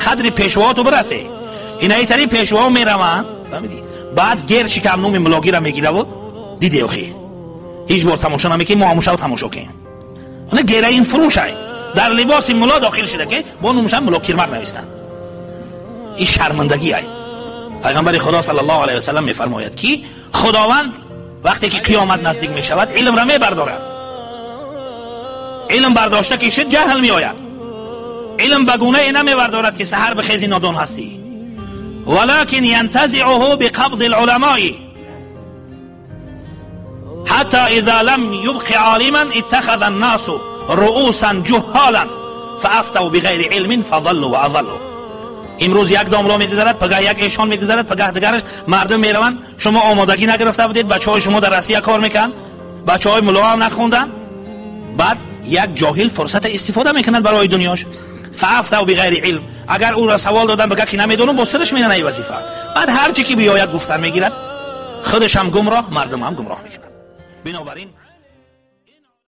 қадри пешво ту бирасе. Инаитари пешво мераванд, фаҳмидӣ? Баъд гер шикам номи мулогира мегираву диде охи. Ҳеҷ бор тамошо намекунем, мо ҳамушав тамошо кунем. Она гераин фурӯшай. Дар либоси муло дохил шуда ки бо номушам муло кирмак навистанд. Ин шармандагӣ ай. Пайғамбари Худо саллаллоҳу алайҳи васаллам мефармояд ки Худованд вақте ки қиёмат наздик мешавад, илмро мебардорад. Илм бардошта ки шуд, ҷаҳл меояд. Илм ба гунае намебардорад ки саҳар бихези нодон ҳастӣ. ولكن ينتزعه بقبض العلماء حتى إذا لم يبق عالما اتخذ الناس رؤوسا جهالا فافتوا بغير علم فضلوا وأضلوا. امروز یک داملا میگذرد، پگاه یک ایشان میگذرد، پگاه دیگرش. مردم میروند. شما آمادگی نگرفته بودید، بچه های شما در روسیه کار میکنن، بچه های ملا هم نخوندن. بعد یک جاهل فرصت استفاده میکند برای دنیاش. فافتوا بغیر علم، اگر او را سوال دادن بگه که نمیدونم، با سرش میرن ای وظیفه. بعد هر چی که بیاید گفتن میگیرد، خودش هم گمراه، مردم هم گمراه میکنند. بنابراین